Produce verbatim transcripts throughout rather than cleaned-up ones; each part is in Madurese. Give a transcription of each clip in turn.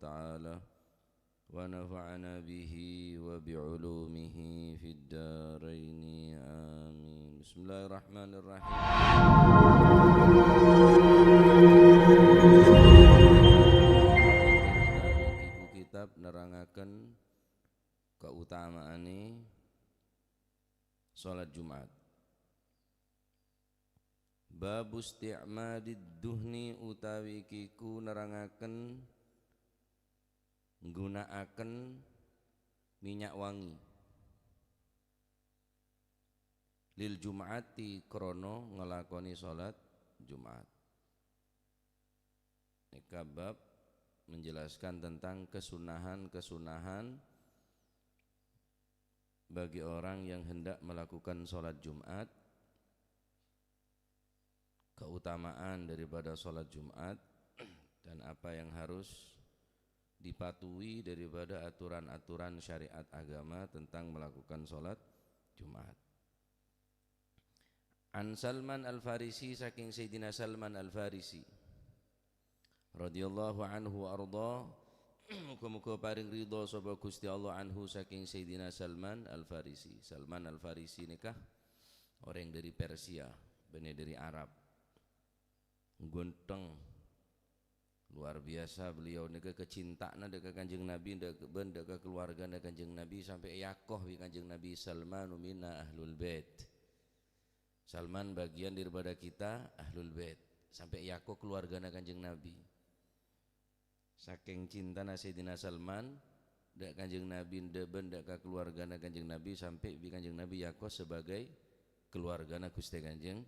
ta'ala, wa nafa'ana bihi wa bi 'ulumihi fid daraini. Amin. Bismillahirrahmanirrahim. Kitab nerangaken kautamaanè salat Jumat. Babu isti'malid duhni utawi kiku nerangaken ngguna'aken minyak wangi. Lil Jum'ati, krana ngalakonè salat Jumat. Nèka bab menjelaskan tentang kesunahan-kesunahan bagi orang yang hendak melakukan salat Jumat, keutamaan daripada salat Jumat, dan apa yang harus dipatuhi daripada aturan-aturan syariat agama tentang melakukan salat Jumat. An Salman Al-Farisi, saking Sayyidina Salman Al-Farisi, radhiyallahu anhu wa arda, muga-muga paring ridha sapa Gusti Allah anhu saking Sayyidina Salman Al-Farisi. Salman Al-Farisi nèka orèng dâri Persia, bânnè dâri Arab. Ghânteng. Luar biasa beliau nèka kacinta'anna dâ' ka Kanjeng Nabi, dâ' ka, bân dâ' ka kaluwargana Kanjeng Nabi, sampè' èako bi' Kanjeng Nabi, "Salmanu minna ahlul bait." Salman bagian daripada kita, ahlul bait. Sampè' èako kaluwargana Kanjeng Nabi. Sakèng cintana Sayyidina Salman dâ' Kanjeng Nabi, dâ-, bân dâ' ka kaluwargana Kanjeng Nabi, sampè' bi' Kanjeng Nabi èako sebagai kaluwargana Ghustè Kanjeng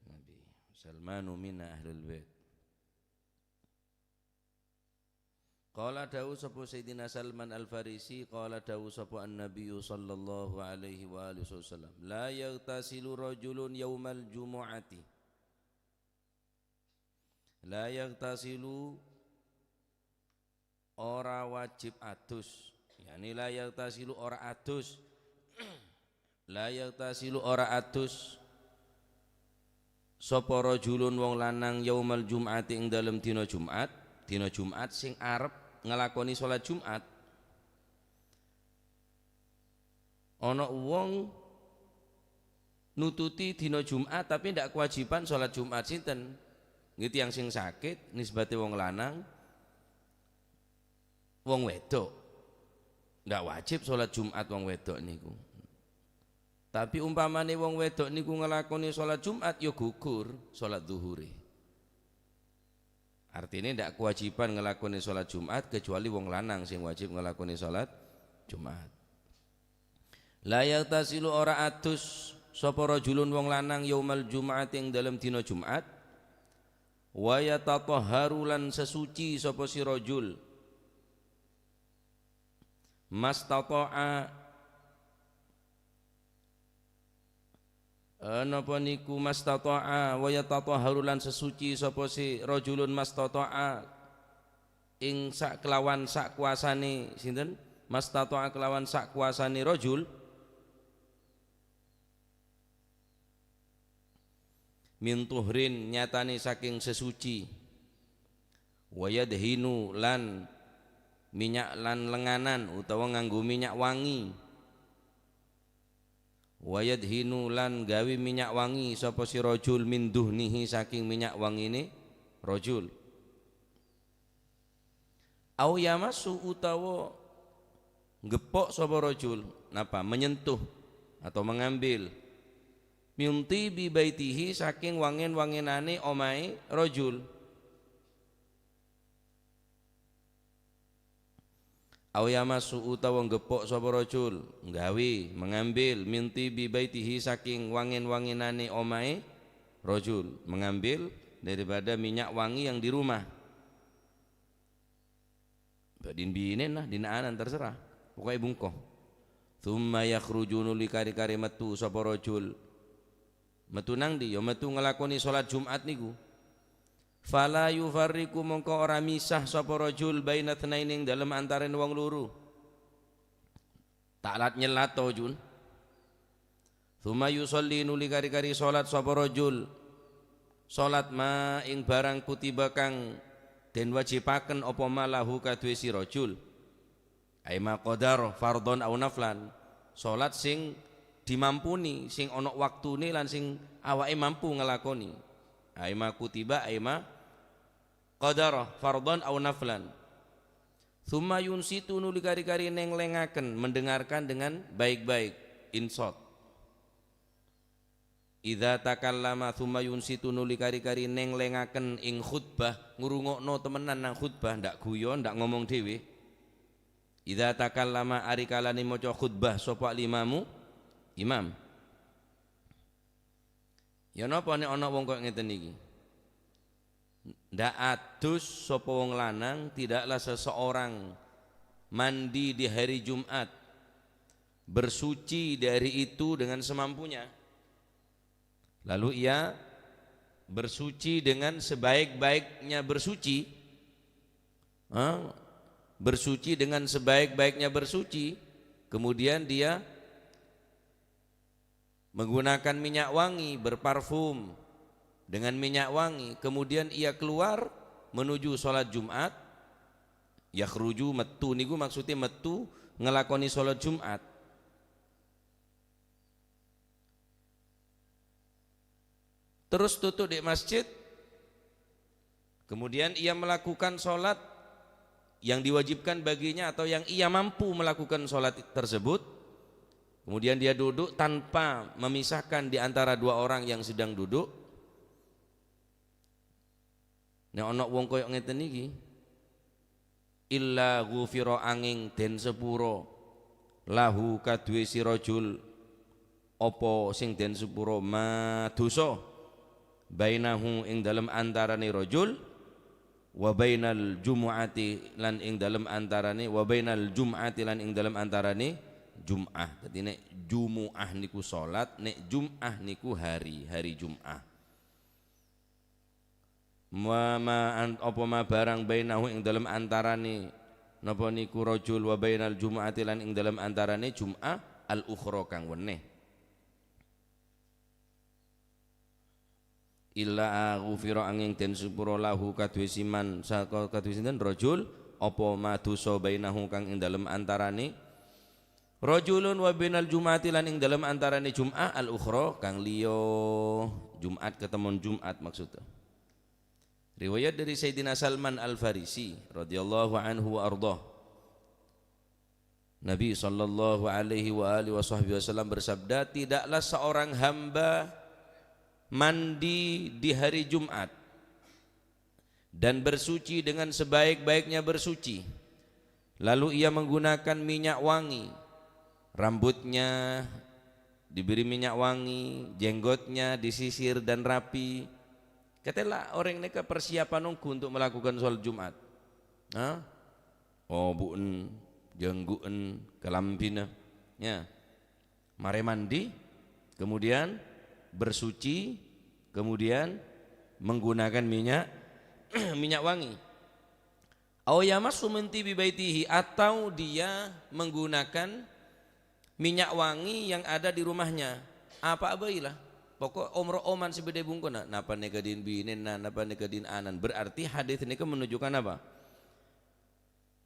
Nabi. "Salmanu minna ahlul bait." Qala, dawuh sapa Sayyidina Salman Al-Farisi, qala, dawuh sapa An-Nabiyyu sallallahu alaihi wa alihi wasallam, "La yaghtasilu rajulun yaumal jumu'ati." La yaghtasilu, ora wajib adus. Yani la yaghtasilu, ora adus. La yaghtasilu, ora adus. Sapa rajulun, wong lanang, yaumal jum'ati, ing dalem dina Jumat. Dina Jumat sing arep nglakoni salat Jumat. Ana wong nututi dina Jumat, tapi ndak kewajiban salat Jumat. Sinten? Ngghi tiyang sing sakit, nisbate wong lanang, wong wedok. Ndak wajib salat Jumat wong wedok niku. Tapi umpamane wong wedok niku nglakone salat Jumat, ya gugur salat zuhure. Artine ndak kewajiban nglakone salat Jumat, kecuali wong lanang sing wajib nglakone salat Jumat. La yaghtasilu, ora adus sapa rajulun, wong lanang, yaumal jum'ati, ing dalem dina Jumat, wa yatatahharu, lan sesuci sapa si rajul, mastata'a, eh, napa niku, mastata'a, wa yatatahharu, lan sesuci sapa si rajulun, mastata'a, ing sakelawan sakwasane sinten? Mastata'a, kelawan sakwasane rajul, min tuhrin, nyatane saking sesuci, wa yadhinu, lan minyak lan lenganan utawa nganggo minyak wangi, wa yadhinu, lan gawe minyak wangi sapa si rajul, min duhnihi, saking minyak wangine rajul. Au yamassu, utawa ngeppok sapa rajul, napa? Menyentuh atau mengambil, min tibi baitihi, saking wangen-wangenane omahe rajul. Au yamassu, utawa ngeppok sapa rajul, nggawe, mengambil, min tibi baitihi, saking wangen-wangenane omahe rajul, mengambil daripada minyak wangi yang di rumah. Ba'din binena, dina'anan, terserah. Pokoke bungko. Tsumma yakhruju, nuli kare-kare metu sapa rajul. Metu nang ndi? Ya metu nglakone salat Jumat niku. Fala yufarriqu, mongko ora misah sapa rajul baina tsnaini, ing dalem antarane wong loro. Ta' lat-nyellat to, Jun. Tsumma yusalli, nuli kari-kari salat sapa rajul. Salat ma ing barang kutiba kang Den wajibaken apa ma lahu kaduwe si rajul. Aima qadar fardhon au naflan. Salat sing dimampuni, sing ana waktune lan sing awake mampu nglakone. Aima kutiba, aima qadar fardhon au naflan. Tsumma yunsitu nuli kari-kari nenglengaken, mendengarkan dengan baik-baik, insot. Idza takallama tsumma yunsitu nuli kari-kari nenglengaken ing khutbah, ngrungokno temenan nang khutbah, ndak guyon, ndak ngomong dhewe. Idza takallama ari kalane maca khutbah sapa al-imamu, imam. Ya napa nek ana wong kok ngeten iki? Ndak adus sapa wong lanang, tidaklah seseorang mandi di hari Jumat, bersuci dari itu dengan semampunya. Lalu ia bersuci dengan sebaik-baiknya bersuci, ha? Bersuci dengan sebaik-baiknya bersuci, kemudian dia menggunakan minyak wangi, berparfum dengan minyak wangi, kemudian ia keluar menuju sholat Jumat, yakhruju, metu niku maksudnya metu ngelakoni sholat Jumat. Terus tutu' di masjid, kemudian ia melakukan sholat yang diwajibkan baginya atau yang ia mampu melakukan sholat tersebut, kemudian dia duduk tanpa memisahkan di antara dua orang yang sedang duduk. Nek ana wong kaya ngeten iki, illa ghufira, anging den sepuro, lahu kaduwe si rajul, apa sing den sepuro, ma dosa, bainahu ing dalem antarane rajul, wa bainal jumu'ati lan ing dalem antarane, wa bainal jum'ati lan ing dalem antarane Jum'ah. Dadi nek Jumu'ah niku salat, nek Jum'ah niku hari, hari Jum'ah. Ma, ma an-, apa ma barang bainahu ing dalem antarane napa niku rajul wa bainal jumu'ati lan ing dalem antarane Jum'ah al-ukhra kang weneh. Illa ghufira, anging den sepuro, lahu kaduwe si man, saka kaduwe sinten, rajul, apa ma dosa bainahu kang ing dalem antarane rajulun wa bainal jum'ati lan ing dalem antarane Jum'ah al-ukhra kang liya, Jumat ketemon Jumat maksudnya. Riwayat dari Sayyidina Salman Al-Farisi radhiyallahu anhu wa ardhah. Nabi sallallahu alaihi wa alihi wa sahbihi wasallam bersabda, "Tidaklah seorang hamba mandi di hari Jumat dan bersuci dengan sebaik-baiknya bersuci, lalu ia menggunakan minyak wangi, rambutnya diberi minyak wangi, jenggotnya disisir dan rapi." Katela oreng neka persiapan onggu untuk melakukan sholat Jumat. Ha? Obu'en, janggu'en, kalambina. Ya. Mare mandi, kemudian bersuci, kemudian menggunakan minyak, minyak wangi. Au yamassu min tibi baitihi, atau dia menggunakan minyak wangi yang ada di rumahnya. Apa bailah. Pokok omro oman sè bâdâ è bungkona. Napa nèka din binèna, napa nèka din anan. Berarti hadis nèka menunjukkan apa?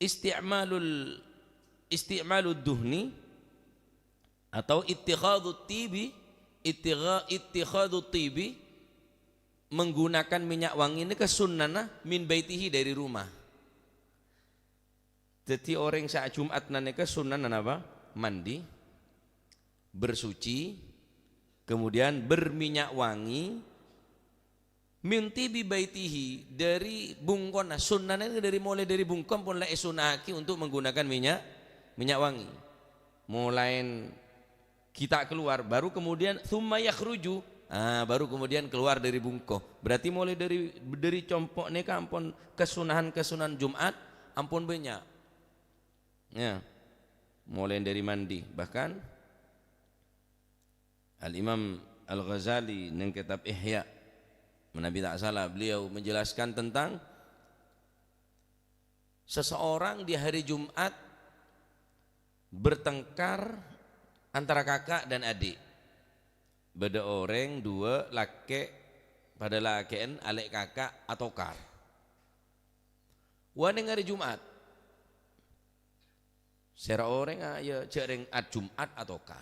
Isti'malul, isti'malud duhni atau ittikhadut tibi, ittigha-, ittikhadut tibi, menggunakan minyak wangi nèka sunnana min baitihi, dari rumah. Dhâddhi orèng sè ajum'atna nèka sunnana napa? Mandi, bersuci, kemudian berminyak wangi, min tibi baitihi, dari bungkona. Sunnana ini dari, mulai dari bungko pon la èsunnahaghi untuk menggunakan minyak, minyak wangi. Molaè ghi' ta' keluar, baru kemudian tsumma yakhruju. Ah, baru kemudian keluar dari bungko. Berarti mulai dari, dari compo' nèka ampon kesunahan-kesunahan Jumat ampon bânnya'. Ya. Mulai dari mandi. Bahkan Al-Imam Al-Ghazali neng kitab Ihya, manabi ta' salah, beliau menjelaskan tentang seseorang di hari Jumat bertengkar antara kakak dan adik. Bâdâ orèng duwâ' lakè', padâ lakè'en, alè' kaka' atokar. Wa neng arè Jum'at. Sèra orèng, a, ya, jhâ' rèng at Jum'at atokar.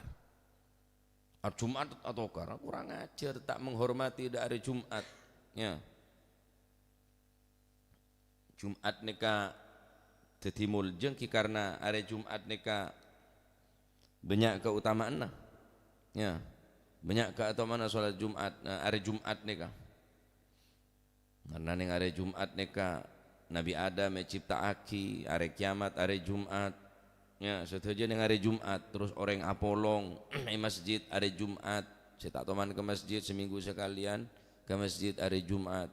At Jum'at atokar, kurang ajhâr, ta' menghormati dâ' arè Jum'at. Ya. Jum'at nèka dhâddhi molja ènggi karna arè Jum'at nèka bânnya' kaotama'anna. Ya. Bânnya' kaotama'anna salat Jum'at, eh, arè Jum'at nèka. Karna neng arè Jum'at nèka Nabbhi Adam ècipta'aghi, arè kèyamat arè Jum'at. Ya, sadhâjâ neng arè Jum'at, terros orèng apolong è masjid arè Jum'at. Sè ta' toman ka masjid samènggu sakalèyan ka masjid arè Jum'at.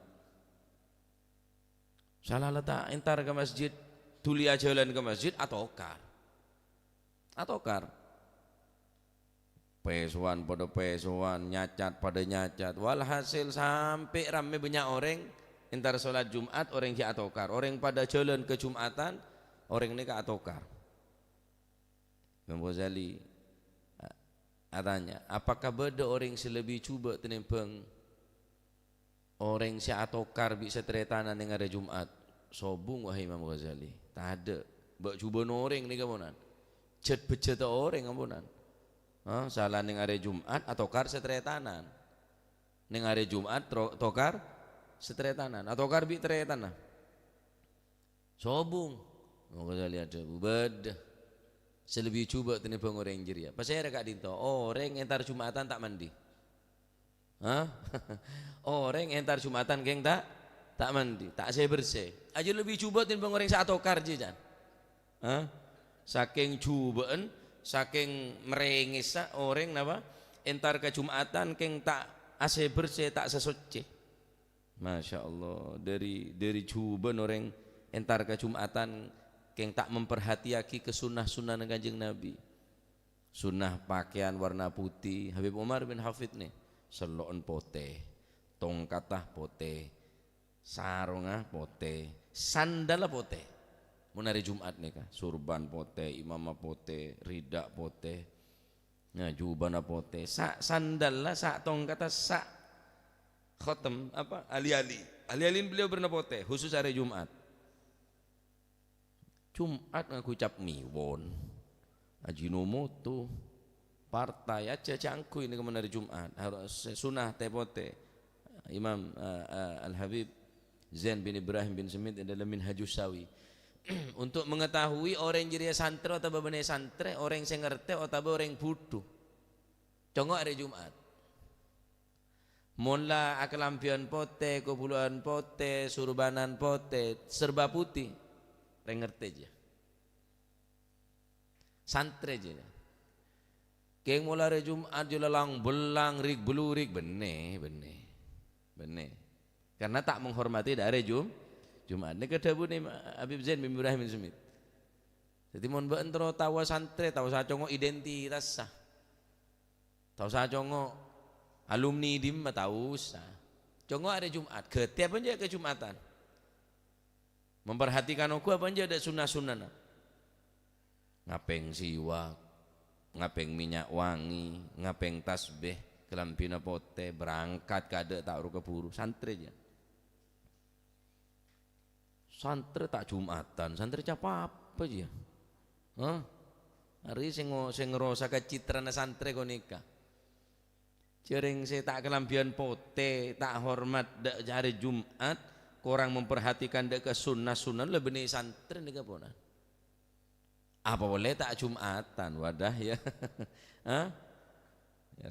Sala la ta' entar ka masjid, dhuli ajhâlân ka masjid, atokar. Atokar. Pèsowan padâ pèsowan, nyacat padâ nyacat. Walhasil, sampè' rammè bânnya' orèng entar salat Jum'at, orèng ghi' atokar. Orèng padâ jhâlân ka Jum'atan, orèng nèka atokar. Imam Ghazali, a-, atanya, "Apakah bâdâ orèng sè lebbi jhubâ' tènèmbhâng orèng sè atokar bi' sataretanan neng arè Jum'at?" "Sobung, wahai Imam Ghazali." "Tadâ'. Bâ' jhubâ'na orèng nèka ponan. Jhât-bhâjhâtta orèng amponan. Ha, sala neng arè Jum'at atokar sataretanan. Neng arè Jum'at tro-, tokar sataretanan. Atokar bi' taretanna." "Sobung." Imam Ghazali adhâbu, "Bâdâ sè lebbi jhubâ' tènèmbhâng orèng jârèya." Pasèra ka'dinto? Orèng entar Jum'atan ta' mandi. Hah? Orèng entar Jum'atan kèng ta', ta' mandi, ta' sè-bersè. Ajâ lebbi jhubâ' tènèmbhâng orèng sè atokar jiyâ, can. Hah? Sakèng jhubâ'ân, sakèng marèngèssa orèng napa? Entar ka Jum'atan kèng ta' asè-bersè, ta' sè soccè. Masya Allah, dâri, dâri jhubâ'ân orèng entar ka Jum'atan kèng ta' memperhatiyaghi ka sunnah-sunnahna Kanjeng Nabi. Sunnah pakèyan warna putih, Habib Umar bin Hafid nè, sello'en potè, tongkatta potè, sarongnga potè, sandalla potè. Mon arè Jum'at nèka, surban potè, imamah potè, rida potè, nah, jubana potè, sa-, sandalla, sa-, tongkatta, sa-, khotem, apa, ali-ali. Ali-alin beliau bârna potè, khusus arè Jum'at. Jum'at ngangghuy cap miwon, Ajinomoto, partai, ajâ, jhâ' ngangghuy nèka mon arè Jum'at. Harus sunnah tè-potè. Imam, eh, eh, Al-Habib Zain bin Ibrahim bin Semit è dâlem Minhajus Sawi. Untuk mengetahui orèng jârèya santrè otabâ bânnè santrè, orèng sè ngartè otabâ orèng budhu. Congo' arè Jum'at. Mon la akalambhiyân potè, kobulâ'ân potè, surbanan potè, serba putih, rèng ngartè jiyâ. Santrè jiyâ. Kèng mon la arè Jum'at jiyâ lalang-bellang, rik-belurik, bânnè, bânnè. Bânnè. Karna ta' menghormati dâ' arè Jum-, Jum'at. Nèka dhâbuna Habib Zain bin Ibrahim bin Semit. Dhâddhi mon bâ'na terro taowa santrè, taowa sacongo' identitassa. Ta' osa congo' alumni dimma, ta' osa. Congo' arè Jum'at, ghâtè apa enjâ' ka Jum'atan. Memperhatikan ongghu apa enjâ' dâ' sunna-sunnana. Ngapèng siwak, ngapèng mènnya' wangi, ngapèng tasbih, kalambhina potè, berangkat kadâ' ta' ro kabhuru, santrè jiyâ. Santrè ta' Jum'atan, santrè ca' apa jiyâ? Hah? Arè sè ngo-, sè ngarosaka citrana santrè ghânèka. Jhârèng sè ta' kalambhiyân potè, ta' hormat dâ' arè Jum'at, korang memperhatikan dâ' ka sunna-sunnana la bânnè santrè nèka ponan. Apa polè ta' Jum'atan, wadah, ya. Hah?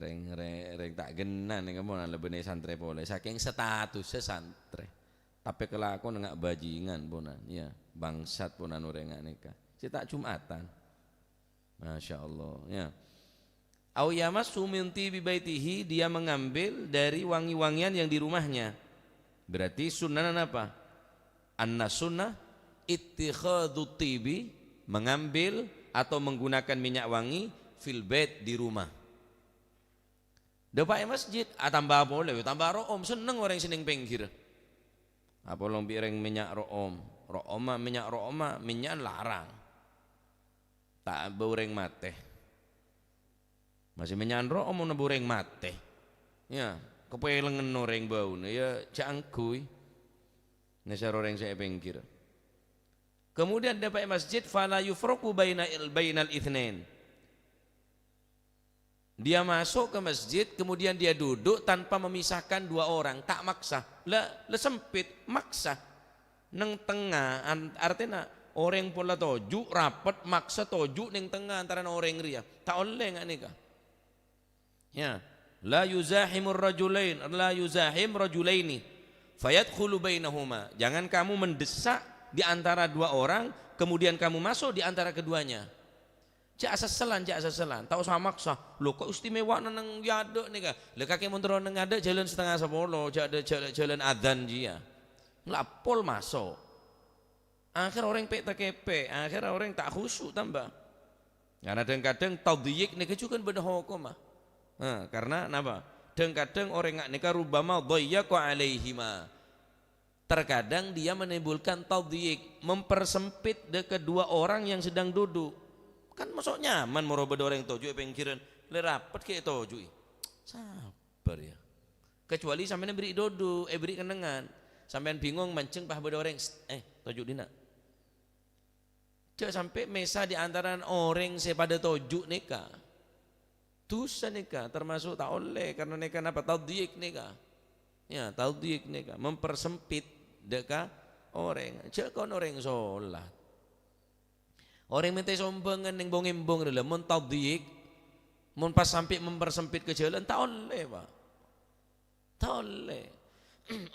Rèng, rè-, rèng ta' ghenna nèka mon la bânnè santrè polè, sakèng statussa santrè. Tapè kalakowanna nga' bajingan ponan, ya. Bangsat ponan orèng nga' nèka. Sè ta' Jum'atan. Masya Allah, ya. "Au yamassu min tibi baitihi," dia mengambil dari wangi-wangian yang di rumahnya. Berarti sunnahnya apa? Anna sunnah ittikhadhu tibi, mengambil atau menggunakan minyak wangi, fil bait, di rumah. Dâpa' è masjid, atamba polè, tamba ro'om, senneng orèng sè neng pèngghir. Apolong bi' rèng mènnya' ro'om. Ro'omma, mènnya' ro'omma, mènnya'an larang. Ta' abâ orèng matè. Masih mènnya'an ro'om mon abâ orèng matè. Ya, kapèlengngen orèng bâuna, ya, jhâ' angghuy. Nèsèr orèng sè è pèngghir. Kemudian dâpa' è masjid, "Fala yufraqu baina-, bainal itsnain." Dia masuk ke masjid, kemudian dia duduk tanpa memisahkan dua orang, ta' maksa. La, la sempit, maksa. Neng tengnga, an-, artèna orèng pola toju', rapet, maksa toju' neng tengnga antarana orèng rèya. Ta' ollè nga' nèka. Ya. "La yuzahimur rajulain, la yuzahim rajulaini, fayadkhulu bainahuma." Jangan kamu mendesak di antara dua orang, kemudian kamu masuk di antara keduanya. Jhâ' asesselan, jhâ' asesselan. Ta' osa maksa. "Lho, kok istimewana neng è adâ' nèka?" Lha, kakè mon terro neng adâ' jhâlân satengnga sapolo, jhâ' adâ' jhâ-, jhâlân adzan jiyâ. La pol maso'. Akhèr orèng pè'-takèpè', akhèr orèng ta' khusyuk tamba. Karena dhâng-kadhâng tadhyik nèka jhughân bâdâ hokomma. Nah, karena napa? Dhâng-kadhâng orèng nga' nèka rubbama dhayyaqa alaihima. Terkadang dia menimbulkan tadhyik, mempersempit de-, kedua orang yang sedang duduk. Kan maso' nyaman moro bâdâ orèng toju' è pèngghirân, lè rapet ghi' ètoju'i. Sabbhâr, ya. Kecuali sampèyan èberri' duduk, èberri' kennengngan. Sampèyan bingung manjheng pas bâdâ orèng, "Sst, eh, toju' dinna'." Jhâ' sampè' mèsa di antarana orèng sè padâ toju' nèka. Dusa nèka, termasuk ta' ollè, karena nèka napa? Tadhyik nèka. Ya, tadhyik nèka, mempersempit de-, ka orèng. Jhâ' kon orèng solat. Orèng mènta sombhângan neng bong-embong rè, la mon tadhyik, mon pas sampè' mempersempit ka jhâlân, ta' ollè, Pak. Ta' ollè.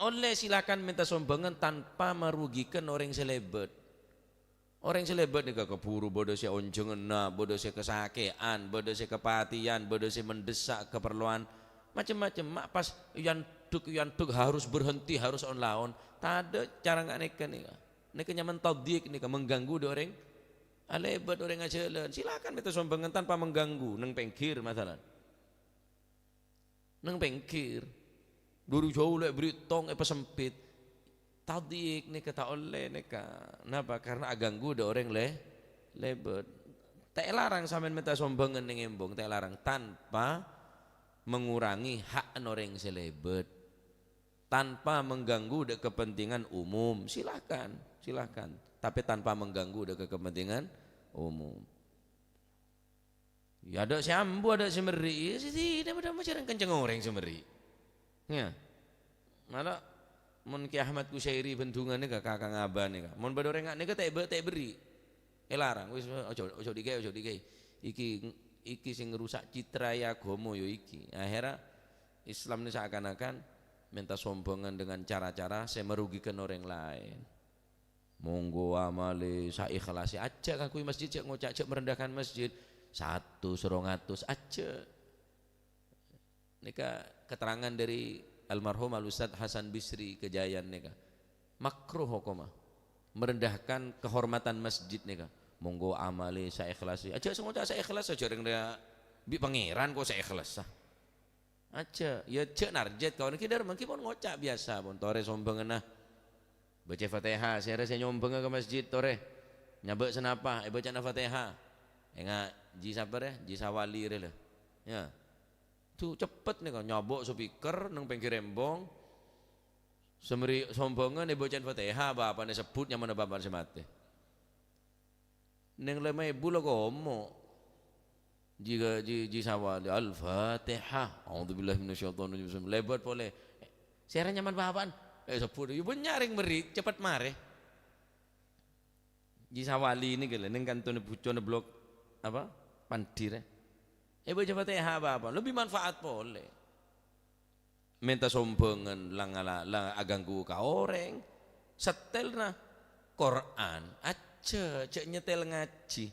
Ollè silakan mènta sombhângan tanpa marugikan orèng sè lèbât. Orèng sè lèbât nèka kabhuru bâdâ sè onjhânganna, bâdâ sè kasakè'an, bâdâ sè kapatèyan, bâdâ sè mendesak keperluan, macem-macem. Ma' pas èyandhek-èyandhek harus berhenti, harus on-laon. Tadâ' cara nga' nèka nèka. Nèka nyamana tadhyik nèka, mengganggu dâ' orèng alèbât, orèng ajhâlân. Silakan mènta sombhângan tanpa mengganggu, neng pèngghir masalan. Neng pèngghir. Duri jhâu la èberri' tong èpasempit. Tadhyik nèka ta' ollè nèka. Napa? Karena aganggu dâ' orèng lè-, lèbât. Ta' èlarang sampèyan mènta sombhângan neng embong, ta' èlarang, tanpa mengurangi hak orèng sè lèbât. Tanpa mengganggu dâ' kepentingan umum, silakan, silakan. Tapè tanpa mengganggu dâ' kepentingan umum. Ya, adâ' sè ambu, adâ' sè merri'. Ya, sè tidak pada macareng kenceng orèng sè merri'. Ya. Malah, mon Ki Ahmad Kusyairi bendungan nèka, kakang abah nèka. Mon bâdâ orèng nga' nèka ta' bâ-, ta' èberri'. Èlarang, wis, ojo, ojo digawe, ojo digawe. Iki, iki sing ngrusak citra agama ya iki. Akhirnya, Islam ini seakan-akan minta sombongan dengan cara-cara sè merugikan orèng laèn. Mongghu amalè saèkhlasè. Ajjhâ' kaangghuy masjid, jhâ' ngoca', jhâ' merendahkan masjid. Satus, rong atus, ajjhâ'. Nèka keterangan dari almarhum Al Ustadz Hasan Bisri Kejayan nèka. Makruh hokomma. Merendahkan kehormatan masjid nèka. Mongghu amalè saèkhlasè. Ajjhâ' sè ngoca' saèkhlas, ajjhâ' rèng rèya bi' Pangèran kok saèkhlas, ah. Ajjhâ', ya jhâ' narjhât kaulâ nèka dâri mangkèn pon ngoca' biyasa, pon torè sombhânganna. Baca Fatihah, sèra sè nyombhângnga ka masjid torè. Nyabâ' sanapa, èbâcana Fatihah. Enga' Ji sapa rè? Ji Sawali rè la. Ya. Tu cepet nèka, nyabâ' speaker neng pèngghir embong. Sè merri' sombhângan èbâcana Fatihah, bapa'na èsebbhut nyamana bapa'na sè matè. Neng lèma èbu la komo'. Ji, ji, Ji Sawali, "Al-Fatihah. A'udzubillahi minasyaitonirrajim." Lèbât polè. "Sèra nyamana bapa'an?" Èsebbhut, "Ya bânnya' rèng merri', cepet marè." Ji Sawali nèka la, neng kantona bucona blok, apa? Pandi rè. Èbâca Fatihah bapa'na, lebbi manfaat polè. Mènta sombhângan la ngala-, la aganggu ka orèng. Setelna Qur'an, ajjhâ', jhâ' nyetel ngajhi.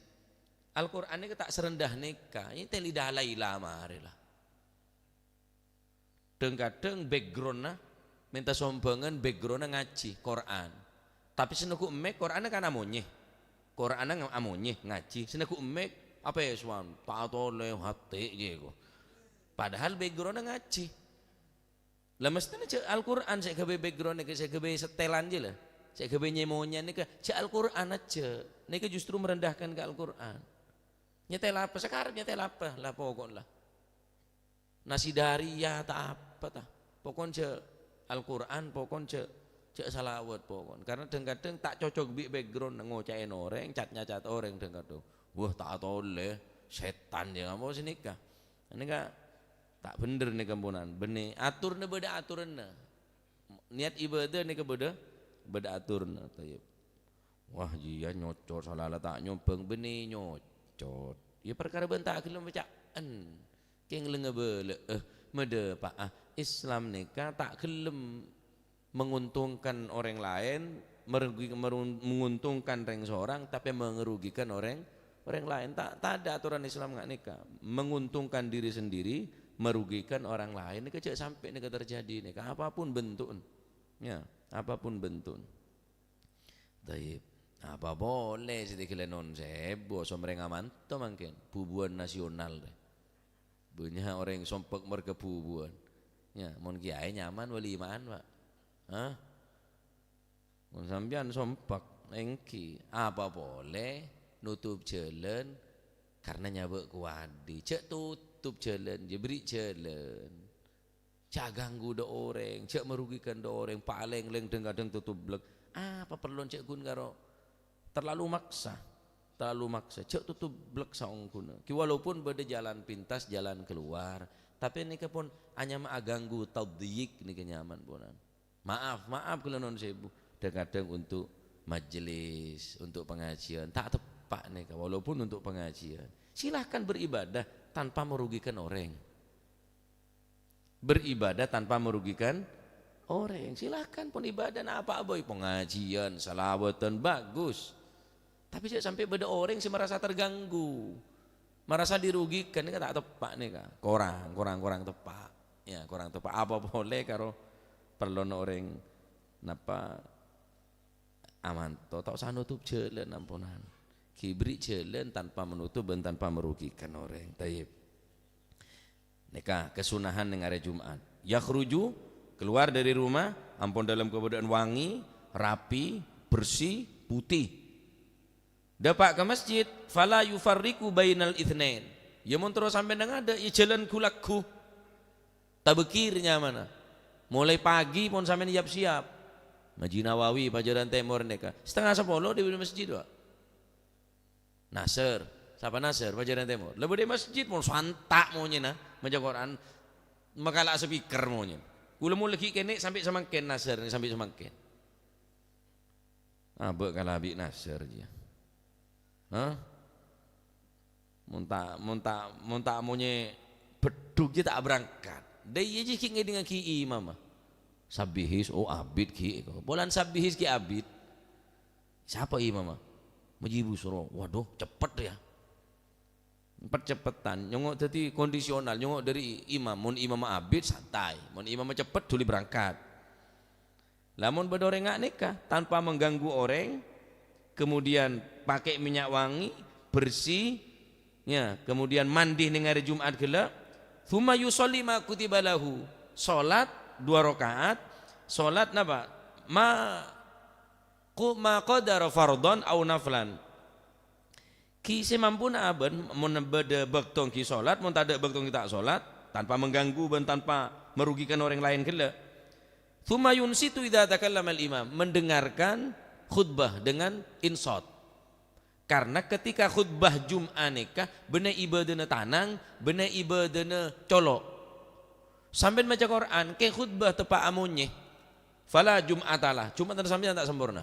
Al-Qur'an nèka ta' sarendah nèka, nyetel ida laila marè la. Dhâng-kadhâng background-na mènta sombhângan, background-na ngajhi Qur'an. Tapè sè neggu' mic, Qur'anna kan amonyè. Qur'anna nga-, amonyè, ngajhi. Sè neggu' mic, apa ya, sowan? Ta' atolè, hati, jiyâ ko. Padahal background-na ngajhi. Lah, mesthèna jhâ' Al-Qur'an sè èghâbây background nèka, sè èghâbây setelan jiyâ la. Sè èghâbây nyè-monyèna nèka, jhâ' Al-Qur'an ajjhâ'. Nèka justru merendahkan ka Al-Qur'an. Nyetel apa? Sakarep nyetel apa? La, pokok la. Nasidariyah ta' apa ta? Pokon jhâ' Al-Qur'an, pokon jhâ' Jhâ' salawat pokon. Karena dhâng-kadhâng ta' cocok bi' background ngoca'è orèng, cat-nyacat orèng dhâng-kadhâng. Wah, ta' atolè, sètan ya, apa sanèka. Nèka ta' bhender nèka, amponan. Bânnè, atorra bâdâ atoranna. Niat ibadah nèka bâdâ, bâdâ atoranna. Thayyib. Wah, iyâ nyocot, sala la ta' nyombhâng, bânnè nyocot. Iyâ parkara bâ'na ta' ghellem ca'en. Kèng lengnga bâlâ'â, eh, madâpa'a. Islam nèka ta' ghellem menguntungkan orang lain, merugi-, merun-, menguntungkan rèng sorang, tapè mengerugikan orang, orang lain. Ta', tadâ' atoran Islam nga' nèka. Menguntungkan diri sendiri, merugikan orang lain. Nèka jhâ' sampè' nèka terjadi nèka. Apapun bentuknya. Ya, apapun bentuknya. Thayyib. Apa polè sè tèghellâ non sèbu, somrèng amanto mangkèn. Bubuwân nasional rè. Bânnya' orèng sompek marghâ bubuwân. Ya, mon kiyaè nyaman walimaan, Pak. Hah? Mon sampèyan sompek, èngghi. Apa polè notop jhâlân karena nyabâ' kowadhi. Jhâ' totop jhâlân, jhâ' bherri' jhâlân. Jhâ' ganggu dâ' orèng, jhâ' merugikan dâ' orèng, palèng lèng dhâng-kadhâng totop blek. Apa parlo jhâ' ghun karo terlalu maksa, terlalu maksa, jhâ' totop blek saongghuna. Ghi walaupun bâdâ jalan pintas, jalan keluar, tapè nèka pon anyama aganggu, tadhyik nèka nyaman ponan. Maaf, maaf ghellâ non sèbu. Dhâng-kadhâng untuk majelis, untuk pengajian, ta' teppa' nèka, walaupun untuk pengajian. Silahkan beribadah tanpa merugikan orèng. Beribadah tanpa merugikan orèng. Silahkan pon ibadah, napa bhâi, pengajian, salawatan, bagus. Tapè jhâ' sampè' bâdâ orèng sè marasa terganggu, marasa dirugikan, nèka ta' teppa' nèka. Korang, korang, korang teppa'. Ya, korang teppa'. Apa polè karo parlona orèng napa amanto, ta' osa notop jhâlân amponan. Ghi bherri' jhâlân tanpa menutup bân tanpa merugikan orèng. Thayyib. Nèka kasunahan neng arè Jum'at. Yakhruju, keluar dari rumah, ampon dalam keadaan wangi, rapi, bersih, putih. Dâpa' ka masjid, fala yufarriqu bainal itsnain. Ya mon terro sampèyan neng adâ', ya jhâlân ghu-lagghu. Tabkir nyamana. Molaè pagi pon sampèyan yap-siyap. Masjid Nawawi, Pajaran Tèmor nèka. Setengah sapolo dâri masjid, Pak. Nasr. Sapa Nasr? Pajaran Tèmor. La bâdâ è masjid, mon santa' monyèna maca Qur'an, makala speaker monyèn. Kaulâ mon laghi' kènè' sampè' samangkèn Nasr, sampè' samangkèn. Abâ' kala bi' Nasr, jiyâ. Hah? Mon ta', mon ta', mon ta' monyè beddhuk jiyâ ta' aberangkat. Dâ' iyâ jiyâ ghi' ngèdingngaghi imamma. Sabbihis, oh, abit ghi'. Polana Sabbihis ghi' abit. Sapa imamma? Maji Busro. Waduh, cepet ya. Pet-cepetan, nyongngo' dhâddhi kondisional, nyongngo' dhâri imam. Mon imamma abit, santai. Mon imamma cepet, dhuli berangkat. Lamon bâdâ orèng nga' nèka, tanpa mengganggu orèng, kemudian pakai minyak wangi, bersih, ya, kemudian mandi neng arè Jum'at ghellâ', tsumma yusalli ma kutiba lahu, salat dua rakaat, salat napa? Ma Qu-, ma qadara fardhon au naflan. Ghi' sè mampuna bân, mon bâdâ bâkto ghi' salat, mon tadâ' bâkto ghi' ta' salat, tanpa mengganggu bân tanpa merugikan orèng laèn ghellâ'. Tsumma yunsitu idza takallamal imam, mendengarkan khutbah dengan insot. Karena ketika khutbah Jum'ah nèka, bânnè ibâdâna tanang, bânnè ibâdâna colo'. Sampèyan maca Qur'an, kèng khutbah teppa' amonyè. Fala jum'atalah, Jum'atan sampèyan ta' samporna.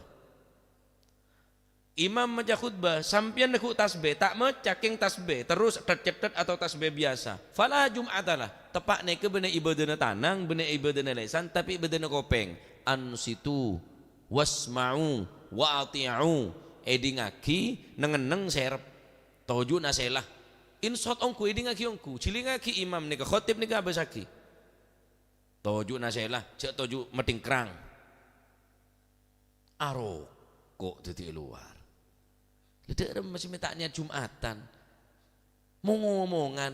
Imam maca khutbah, sampèyan neggu' tasbih, ta' maca kèng tasbih, terros thet-cetthèt atau tasbih biyasa. Fala jum'atalah, teppa' nèka bânnè ibâdâna tanang, bânnè ibâdâna lèsan, tapè ibâdâna kopèng. Ansitu, wasma'u, wa athi'u, èdingngaghi, neng-enneng sèrep. Toju' nasèla. Insot ongghu, èdingngaghi ongghu, jhilingngaghi imam nèka, khotib nèka abâssaghi. Toju' nasèla, jhâ' toju' mathèngkrang. Aroko' dhâddhi è lowar. La dâ' remma sè mè' ta' niyat Jum'atan. Mong-omongan.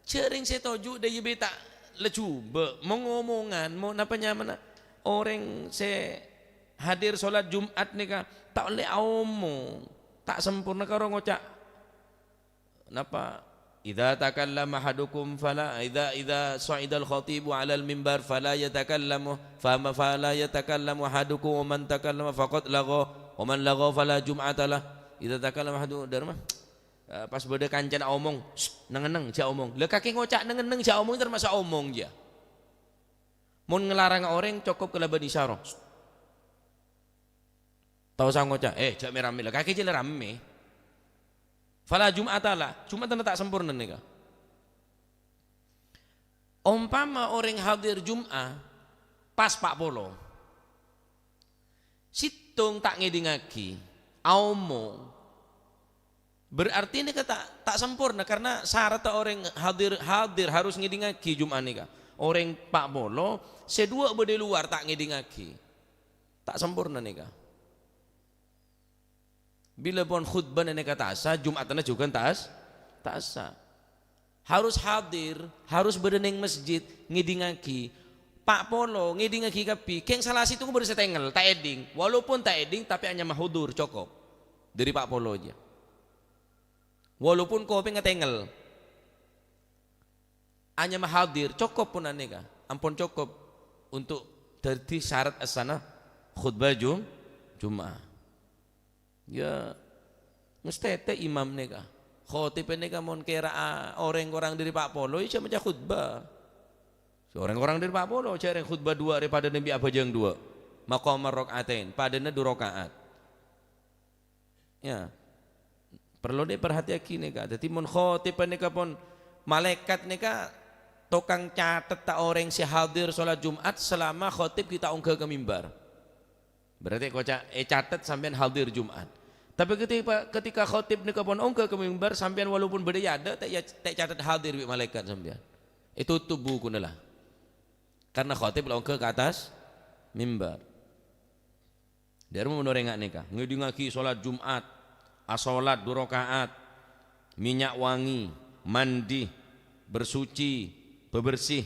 Jhâ' rèng sè toju' dâ' iyâ bi' ta' la jhubâ'. Mong-omongan, mo-, napa nyamana orèng sè hadir salat Jum'at nèka ta' ollè aomong. Ta' samporna karo ngoca' napa "Idza takallama ahadukum fala, idza, idza sha'idal khatibu 'alal mimbar fala yatakallamu, fama, fala yatakallamu ahadukum, wa man takallama faqad lagha, wa man lagha fala jum'ata lah." Idza takallama ahadu-, dârma, eh, pas bâdâ kancana omong, "Sst, neng-enneng, jhâ' omong." Lah, kakè ngoca' neng-enneng, jhâ' omong, termasuk omong, jâ. Mon nglarang orèng, cokop kalabân isyarah. Ta' osa ngoca', "Eh, jhâ' mè-rammè la, kakè jhâ' la rammè." Fala jum'ata lah, Jum'atanna ta' samporna nèka. Ompama orèng hadir Jum'ah pas pa' polo, sèttong ta' ngèdingngaghi, aomong, berarti nèka ta', ta' samporna, karena syarat orèng hadir, hadir harus ngèdingngaghi Jum'ah nèka. Orèng pa' polo, sè duwâ' bâdâ è lowar ta' ngèdingngaghi. Ta' samporna nèka. Bilâ pon khutbah nèka ta' sah, Jum'atanna jhughân ta' s-, ta' sah. Harus hadir, harus bâdâ neng masjid, ngèdingngaghi. Pa' polo, ngèdingngaghi kabbhi. Kèng sala sèttong bâdâ sè tengngel, ta' èding. Walaupun ta' èding, tapè anyama hudur, cokop. Dâri pa' polo jâ. Walaupun kopèngnga tengngel. Anyama hadir, cokop pon anèka. Ampon cokop untuk dhâddhi syarat essana khutbah Jum-, Jum'ah. Yâ, mestètè imam nèka. Khotib nèka mon kèra'a orèng korang dâri pa' polo, iyâ jhâ' maca khutbah. Orèng korang dâri pa' polo, jhâ' rèng khutbah duwâ' rè padâna bi' abhâjâng duwâ'. Maqamar rak'atain, padâna du raka'at. Yâ. Parlo diperhatiyaghi nèka. Dhâddhi mon khotib nèka pon, malaèkat nèka tokang catet ta' orèng sè hadir sholat Jum'at selama khotib ghi' ta' ongghâ ka mimbar. Berarti koca' ècatet sampèyan hadir Jum'at. Tapè ketika, ketika khotib nèka pon ongghâ ka mimbar, sampèyan walaupun bâdâ è adâ', ta' èya-, ta' ècatet hadir bi' malaèkat sampèyan. Ètotop bukuna la. Karena khotib la ongghâ ka attas mimbar. Dârma mon orèng nga' nèka, ngèdingngaghi sholat Jum'at, asholat du raka'at, minyak wangi, mandi, bersuci, bebersih,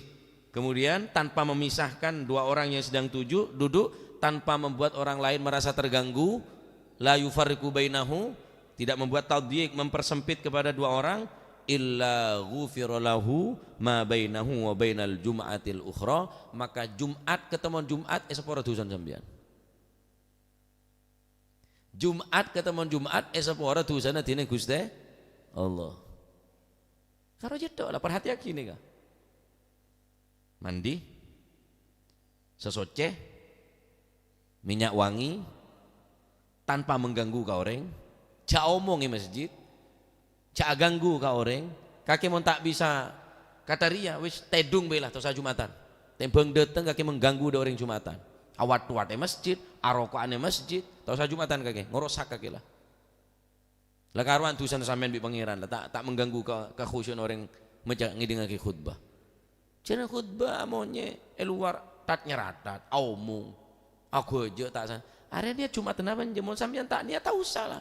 kemudian tanpa memisahkan dua orang yang sedang tuju-, duduk, tanpa membuat orang lain merasa terganggu, la yufarriqu bainahu, tidak membuat tadyiq, mempersempit kepada dua orang, illa ghufira lahu ma bainahu wa bainal jum'atil ukhra, maka Jum'at ketemuan Jum'at èsapora dhusana sampèyan. Jum'at ketemuan Jum'at èsapora dhusana dhinèng Ghustè Allah. Karo cètto' la, parhatiyaghi nèka. Mandi, sasocè, minyak wangi, tanpa mengganggu ka orèng, jhâ' omong è masjid, jhâ' aganggu ka orèng, kakè mon ta' bisa katarèya, wis tèdung bhâi la, ta' osa Jum'atan. Tèmbhâng dâteng kakè mengganggu dâ' orèng Jum'atan. Awat-owat è masjid, aroko'an è masjid, ta' osa Jum'atan kakè, ngorosak kakè la. La karowan dhusana sampèyan bi' Pangèran, la ta', ta' mengganggu ka, kakhusyu'an orèng maca ngèdingngaghi khutbah. Jhâ' khutbah amonyè è lowar, tat-nyaratat, aomong, aghâjâ' ta' sa-, arèya niyat Jum'atan apa enjâ'? Mon sampèyan ta' niyat, ta' osa la.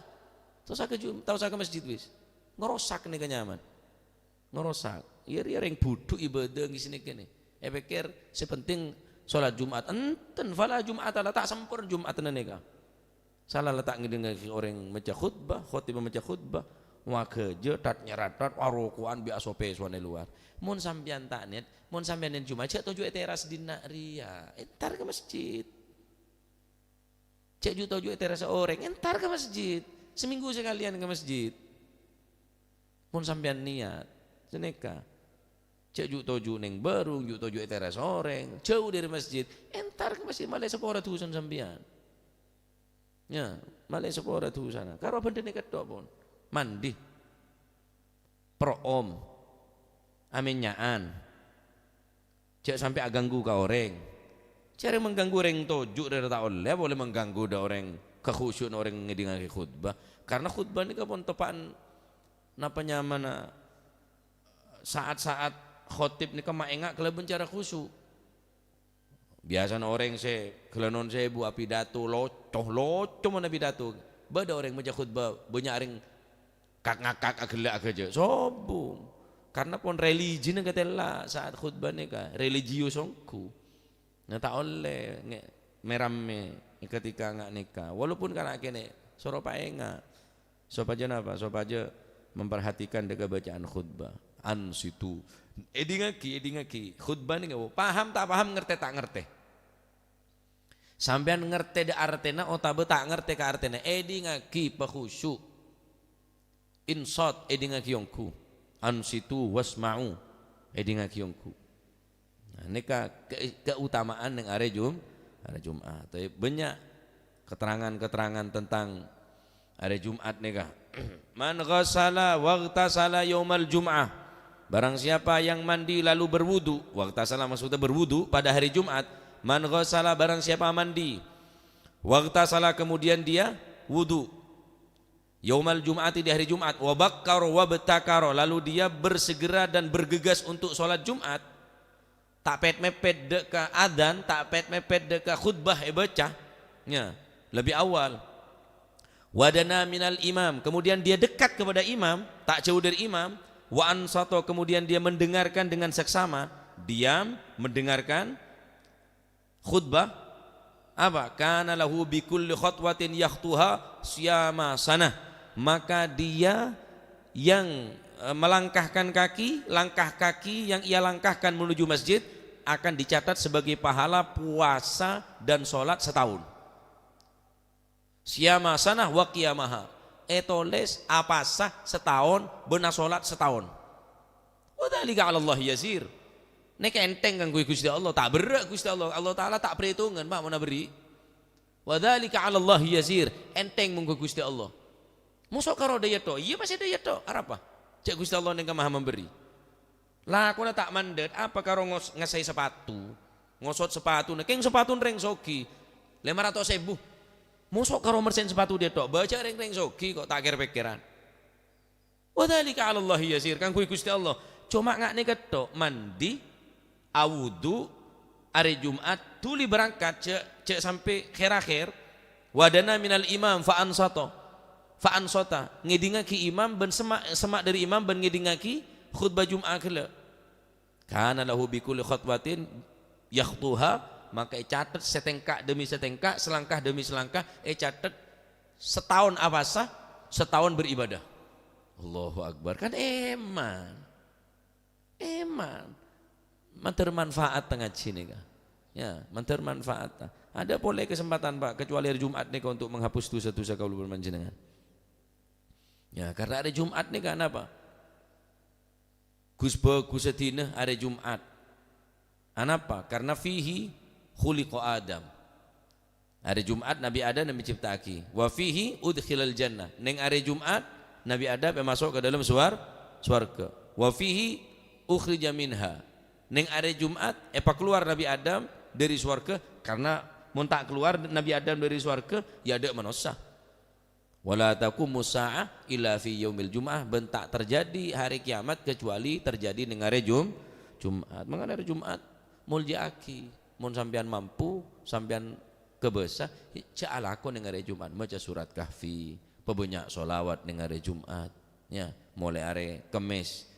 Ta' osa ka Jum-, ta' osa ka masjid wis. Ngorosak nèka nyaman. Ngorosak. Iyâ rèya rèng budhu ibadah ngisi nèka nè. Èpèkkèr sè penting sholat Jum'at. Enten, fala Jum'ata la, ta' sampor Jum'atanna nèka. Sala la ta' ngèdingngaghi orèng maca khutbah, khotib maca khutbah, wah ghâjâ, tat-nyaratat, aroko'an bi' aso-pèsowan è lowar. Mon sampèyan ta' niyat, mon sampèyan niyat Jum'at, jhâ' toju' è teras dinna' rèya. Entar ka masjid. Jhâ' ju-toju' è terassa orèng, entar ka masjid. Seminggu sakalèyan ka masjid. Mon sampèyan niyat, sanèka. Jhâ' ju-toju' neng bârung, ju-toju' è terassa orèng, jhâu dâri masjid. Entar ka masjid, malè sapora dhusana sampèyan. Yâ, malè sapora dhusana. Karo bhândhâna kètto' pon. Mandi. Pro'om. Amènya'an. Jhâ' sampè' aganggu ka orèng. Jhâ' rèng mengganggu rèng toju' rèya ta' ollè, polè mengganggu dâ' orèng, kakhusyu'na orèng ngèdingngaghi khutbah. Karna khutbah nèka pon teppa'an napa nyamana saat-saat khotib nèka maènga' kalabân cara khusyu'. Biyasana orèng sè ghellâ' non sèbu apidato loco, loco mon apidato. Bâdâ orèng maca khutbah, bânnya' rèng kak-ngakak aghellâ' aghâjâ'. Sombong. Karna pon relijina katella saat khutbah nèka, religius ongghu. Nah, ta' ollè nge-, mè-rammè ketika nga' nèka. Walaupun kana' kènè', soro paènga'. Sopajâ napa? Sopajâ memperhatikan dâ' kabâcaan khutbah. Ansitu. Èdingngaghi, èdingngaghi. Khutbah nèka paham ta' paham, ngartè ta' ngartè. Sampèyan ngartè dâ' artèna otabâ ta' ngartè ka artèna, èdingngaghi, pakhusyu'. Insat, èdingngaghi ongghu. Ansitu wasma'u, èdingngaghi ongghu. Nah, nèka ke-, keutamaan neng arè Jum-, arè Jum'at. Tapi banyak keterangan-keterangan tentang arè Jum'at nèka. Man ghasala waghtasala yaumal jum'ah. Barang siapa yang mandi lalu berwudu, waghtasala maksudnya berwudu pada hari Jumat. Man ghasala, barang siapa mandi, waghtasala, kemudian dia wudu. Yaumal jum'ati, di hari Jumat, wa bakkar wa btakar, lalu dia bersegera dan bergegas untuk sholat Jumat, ta' pet-mepet dâ' ka adzan, ta' pet-mepet dâ' ka khutbah èbâca, ya, lebih awal. Wa dana minal imam, kemudian dia dekat kepada imam, ta' jauh dari imam, wa ansato, kemudian dia mendengarkan dengan seksama, diam, mendengarkan, khutbah, apa? Kana lahu bi kulli khatwatin yakhtuha siyama sanah. Maka dia yang, eh, melangkahkan kaki, langkah kaki yang ia langkahkan menuju masjid akan dicatat sebagai pahala puasa dan sholat setahun. Siyama sanah wa qiyamaha. Ètolès apasa sataon bân asolat sataon. Wa dzalika 'alallahi yasir. Nèka ènthèng kaangghuy Ghustè Allah, ta' berrâ' Ghustè Allah. Allah Ta'ala ta' parètongan, Pak, mon aberri'. Wa dzalika 'alallahi yasir. Ènthèng mongghu Ghustè Allah. Moso' karo dâjâ tho'. Iyâ, masè dâjâ tho'. Arapa? Jhâ' Ghustè Allah nèngka maha memberi. Lakona ta' mandhât, apa karo ngos-, ngasaè sapatu? Ngosot sapatuna, kèng sapatuna rèng soghi, lèma ratos èbu. Moso' karo mersèn sapatu dâjâ tho', bâjâ rèng-rèng soghi kok ta' kèr-pèkkèran. Wa dzalika 'alallahi yasir, kaangghuy Ghustè Allah. Coma nga' nèka tho', mandi, awudu, arè Jum'at, dhuli berangkat, jhâ', jhâ' sampè' khèr-akhèr. Wa dana minal imam fa ansata. Fa ansata, ngèdingngaghi imam bân sema', sema' dâri imam bân ngèdingngaghi khutbah Jum'ah ghellâ'. Kana lahu bi kulli khatwatin yakhtuha, maka ècatet satèngka' demi satèngka', salangka demi salangka, ècatet sataon apasa, sataon beribadah. Allahu Akbar. Kan èman. Èman. Mandhâr manfaat ngajhi nèka. Ya, mandhâr manfaat. Ada polè kesempatan, Pak, kecuali hari Jumat nèka untuk menghapus dosa-dosa kaulâ bân panjhennengngan. Ya, karena hari Jumat nèka napa? Ghus-bhâghussâ dinah arè Jum'at. Anapa? Karena fihi khuliqa Adam. Arè Jum'at Nabi Adam ècipta'aghi. Wa fihi udkhilal jannah. Neng arè Jum'at Nabi Adam èmaso' ka dâlem suwar-, suwarghâ. Wa fihi ukhrija minha. Neng arè Jum'at èpakalowar Nabi Adam dâri suwarghâ, karena mon ta' kalowar Nabi Adam dâri suwarghâ, ya adâ' manossa. Wa la taqumus sa'ah illa fi yaumil jum'ah, bân ta' terjadi hari kiamat kecuali terjadi neng arè Jum-, Jum'at. Mangkana arè Jum'at molja'aghi. Mon sampèyan mampu, sampèyan kobâsa, jhâ' alako neng arè Jum'at, maca surat Kahfi, pabânnya' sholawat neng arè Jum'at. Ya, molaè arè Kemmès,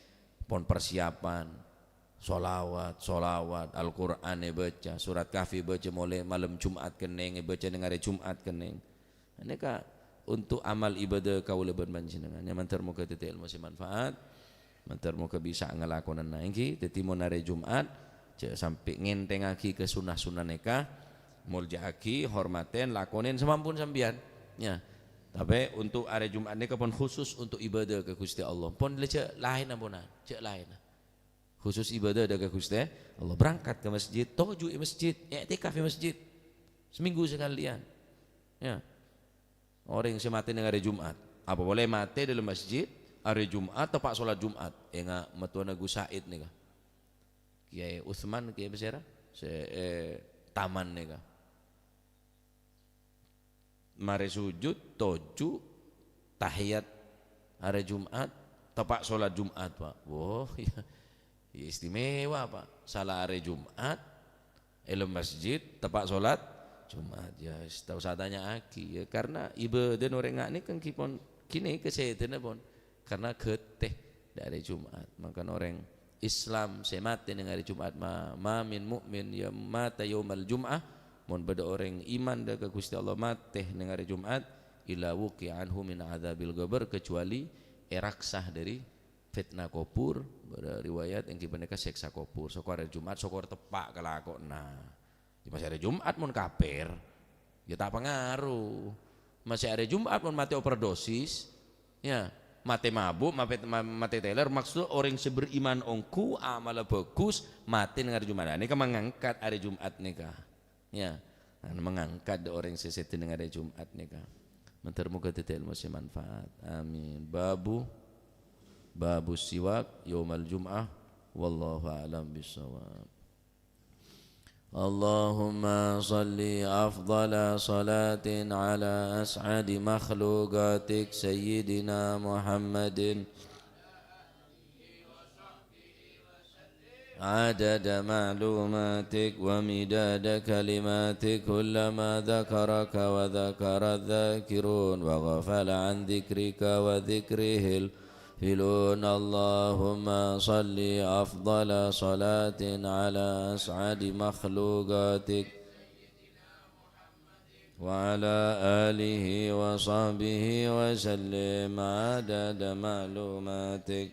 pon persiapan, sholawat, sholawat, Al-Qur'an èbâca, surat Kahfi èbâca molaè malem Jum'at kennèng, èbâca neng arè Jum'at kennèng. Nèka untuk amal ibadah kaulâ bân panjhennengngan. Ya, mandhâr moghâ dhâddhi èlmo sè manfaat. Mandhâr moghâ bisa ngalakonana ènggi. Dhâddhi, mon arè Jum'at, jhâ' sampè' ngènthèngngaghi ka sunnah-sunnah nèka. Molja'aghi, hormatè, lakonè samampun sampèyan. Ya. Tapè untuk arè Jum'at nèka pon khusus untuk ibadah ka Ghustè Allah. Pon lè jhâ' laèn amponan, jhâ' laèn. Khusus ibadah dâ' ka Ghustè Allah. Berangkat ka masjid, toju' è masjid, i'tikaf è masjid. Seminggu sekalian. Ya. Orèng sè matè neng arè Jum'at. Apa polè matè dâlem masjid, arè Jum'at, teppa' sholat Jum'at. Enga' mattowana Gus Said nèka. Kiai Utsman, Kiai Besera, sè, eh, Taman nèka. Marè sujud, toju', tahiyat arè Jum'at, teppa' sholat Jum'at, Pak. Woh, ya, ya istimewa, Pak. Sala arè Jum'at, è dâlem masjid, teppa' sholat Jum'at. Ya, ta' osa tanya'aghi, ya, karena ibadahna orèng nga' nèka ghi pon, ghi nèka sèdhâna pon. Karena ghâtè dâ' arè Jum'at. Mangkana orèng Islam sè matè neng arè Jum'at, ma, ma min mu'min ya mata yaumal jum'ah, mon bâdâ orèng iman dâ' ka Ghustè Allah matè neng arè Jum'at, illa wuqi'a anhu min adzabil qabr, kecuali èraksa dâri Fitnah kobhur, bâdâ riwayat èngghi panèka sèksa kobhur. Sokor arè Jum'at, sokor teppa' kalakowanna. Ya, masih arè Jum'at mon kafir, ya ta' pangaro. Masih arè Jum'at mon matè overdosis, ya, matè mabuk, mapè-, ma-, matè teler, maksud orèng sè beriman ongghu, amalla bhâghus, matè neng arè Jum'at. Nah, nèka mangangkat arè Jum'at nèka. Ya, nah, mangangkat orèng sè sèdhâ neng arè Jum'at nèka. Mandhâr moghâ dhâddhi èlmo sè manfaat. Amin. Babu, babu siwak yaumal jum'ah. Wallahu a'lam bissawab. اللهم صل أفضل صلاة على أسعد مخلوقاتك سيدنا محمد عدد معلوماتك ومداد كلماتك، كلما ذكرك وذكر الذاكرون وغفل عن ذكرك وذكره الغافلون. اللهم صل أفضل صلاة على أسعد مخلوقاتك وعلى آله وصحبه وسلم عدد معلوماتك.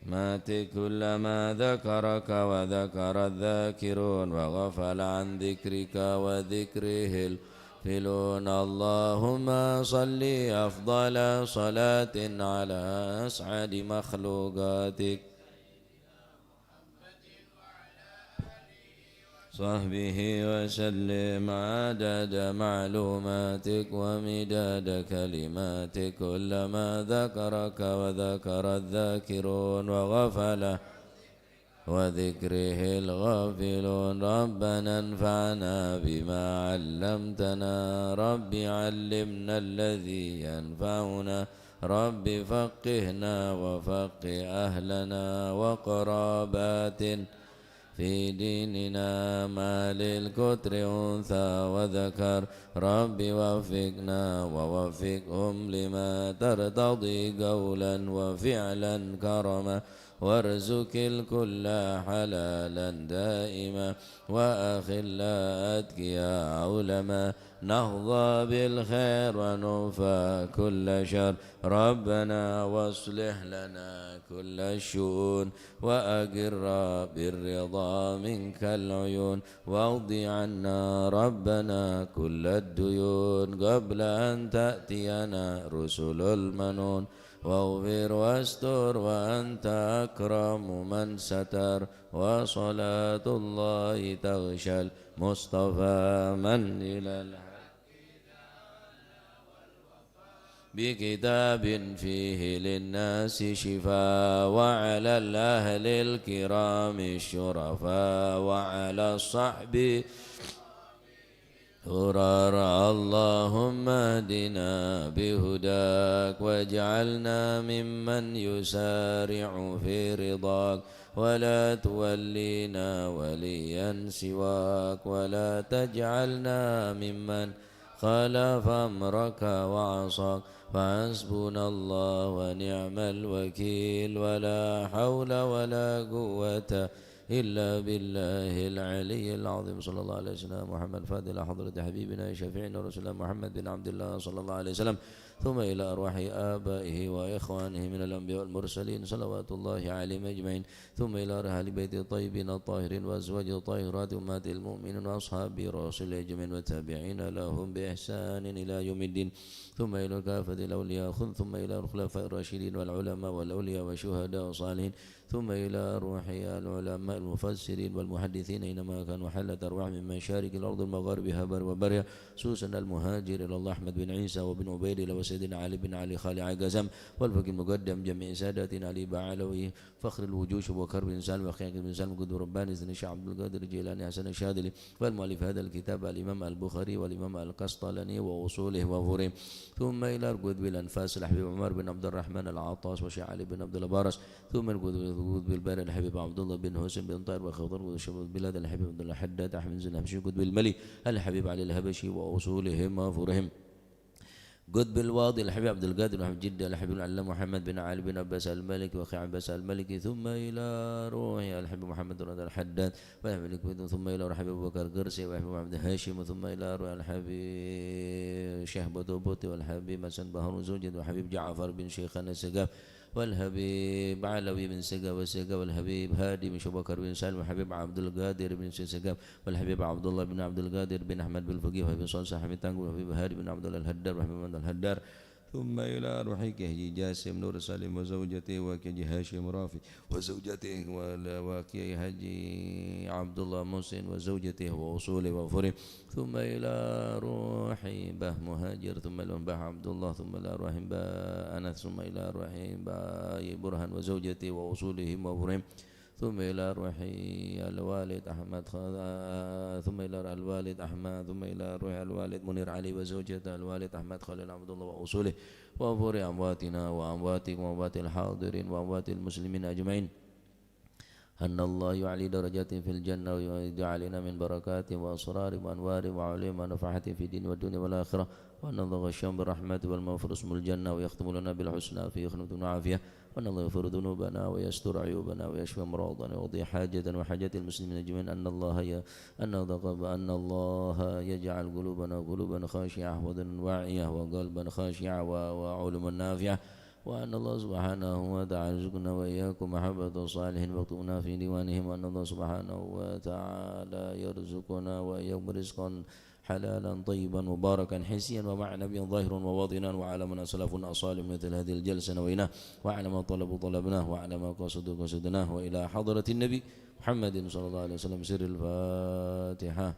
مات كلما ذكرك وذكر الذاكرون وغفل عن ذكرك وذكره الغافلون. اللهم صل أفضل صلاة على أسعد مخلوقاتك صحبه وسلم عدد معلوماتك ومداد كلماتك، كلما ذكرك وذكر الذاكرون وغفل وذكره الغافلون. ربنا انفعنا بما علمتنا، رب علمنا الذي ينفعنا، رب فقهنا وفقه أهلنا وقراباتنا في ديننا، ما للكتر أنثى وذكر. رب وفقنا ووفقهم لما ترتضي قولا وفعلا كرما، وارزق الكل حلالا دائما، وأخلاء أتقياء علما، نحظى بالخير ونكفى كل شر. ربنا واصلح لنا كل الشؤون، وأقر بالرضا منك العيون، واقض عنا ربنا كل الديون قبل أن تأتينا رسل المنون، واغفر واستر وأنت أكرم من ستر، وصلاة الله تغشى المصطفى من إلى الحق بكتاب فيه للناس شفاء، وعلى الأهل الكرام الشرفاء، وعلى الصحب غرر. اللهم اهدنا بهداك، واجعلنا ممن يسارع في رضاك، ولا تولينا وليا سواك، ولا تجعلنا ممن خالف أمرك وعصاك. فحسبنا الله ونعم الوكيل، ولا حول ولا قوة إلا بالله العلي العظيم. صلى الله على سيدنا محمد فاتح حضرة حبيبنا شفيعنا رسول الله محمد بن عبد الله صلى الله عليه وسلم، ثم إلى أرواح آبائه وإخوانه من الأنبياء والمرسلين صلوات الله عليهم أجمعين، ثم إلى أرواح أهل بيته الطيبين الطاهرين وأزواجه الطاهرات أمهات المؤمنين وأصحاب رسول الله أجمعين والتابعين لهم بإحسان إلى يوم الدين، ثم إلى كافة الأولياء، ثم إلى الخلفاء الراشدين والعلماء والأولياء والشهداء والصالحين، ثم إلى أرواح العلماء المفسرين والمحدثين أينما كانوا، حلت أرواح من مشارق الأرض ومغاربها برها وبحرها، خصوصا المهاجر إلى الله أحمد بن عيسى وابن عبيد الله وسيدنا علي بن علي خالع قزم والفقيه المقدم جميع ساداتنا علي بعلوي فخر الوجوه وكرب بن سالم وخياك بن سالم قطب رباني سيدنا الشيخ عبد القادر الجيلاني حسن الشاذلي والمؤلف هذا الكتاب الإمام البخاري والإمام القسطلاني وأصوله وفروعه، ثم إلى قطب الأنفاس الحبيب عمر بن عبد الرحمن العطاس والشيخ علي بن عبد الله البرص، ثم قطب، قطب البلد الحبيب عبد الله بن حسين بن طاهر وخضر قطب الشباب البلاد الحبيب عبد الله حداد أحمد زين الحبشي قطب الملي الحبيب علي الحبشي وأصولهم وفروعهم. قطب الوادي الحبيب عبد القادر محمد جدة الحبيب العلامة محمد بن علي بن عباس المالكي وأخي عباس المالكي، ثم إلى روح الحبيب محمد رضا الحداد والحبيب، ثم إلى روح الحبيب أبو بكر قرسي والحبيب محمد هاشم، ثم إلى روح الحبيب شيخ بطوبوتي والحبيب حسن بحر زوجد والحبيب جعفر بن شيخان السقاف والحبيب علوي بن سقاف والسقاف، والحبيب هادي بن شبكر بن سالم، والحبيب عبد القادر بن سقاف، والحبيب عبد الله بن عبد القادر بن أحمد بالفقيه، والحبيب صالح حبيب تانقو، والحبيب هادي بن عبد الله الهدار، والحبيب محمد الهدار، ثم إلى روح كي حاجي جاسم نور سالم وزوجته وكي حاجي هاشم رافي وزوجته ولا وكي حاجي عبد الله محسن وزوجته وأصوله وفروعه، ثم إلى روح باه مهاجر، ثم إلى باه عبد الله، ثم إلى روح باه أنس، ثم إلى روح باه برهان وزوجته وأصولهم وفروعهم، ثم إلى روح الوالد أحمد خ-، ثم إلى روح الوالد أحمد، ثم إلى روح الوالد منير علي وزوجته الوالد أحمد خليل عبد الله وأصوله وفروع أمواتنا وأمواتكم وأموات الحاضرين وأموات المسلمين أجمعين. أن الله يعلي درجاتهم في الجنة ويعيد علينا من بركاتهم وأسرارهم وأنوارهم وعلومهم ونفحاتهم في الدين والدنيا والآخرة، وأن الله يغشاهم بالرحمة والمغفرة ثم الجنة ويختم لنا بالحسنى في خدمة العافية، وأن الله يغفر ذنوبنا ويستر عيوبنا ويشفي أمراضنا ويقضي حاجتنا وحاجات المسلمين أجمعين. أن الله ي-، أن الله، أن الله يجعل قلوبنا قلوبا خاشعة وأذنا واعية وقلبا خاشعا و-، وعلما نافعا، وأن الله سبحانه وتعالى يرزقنا وإياكم محبة الصالحين واكتبنا في ديوانهم، وأن الله سبحانه وتعالى يرزقنا وإياكم رزقا حلالا طيبا مباركا حسيا ومعنويا ظاهرا وباطنا، وعلى من أسلفنا أصالح مثل هذه الجلسة نوينا، وعلى ما طلبوا طلبناه، وعلى ما قصدوا قصدناه، وإلى حضرة النبي محمد صلى الله عليه وسلم. سر الفاتحة.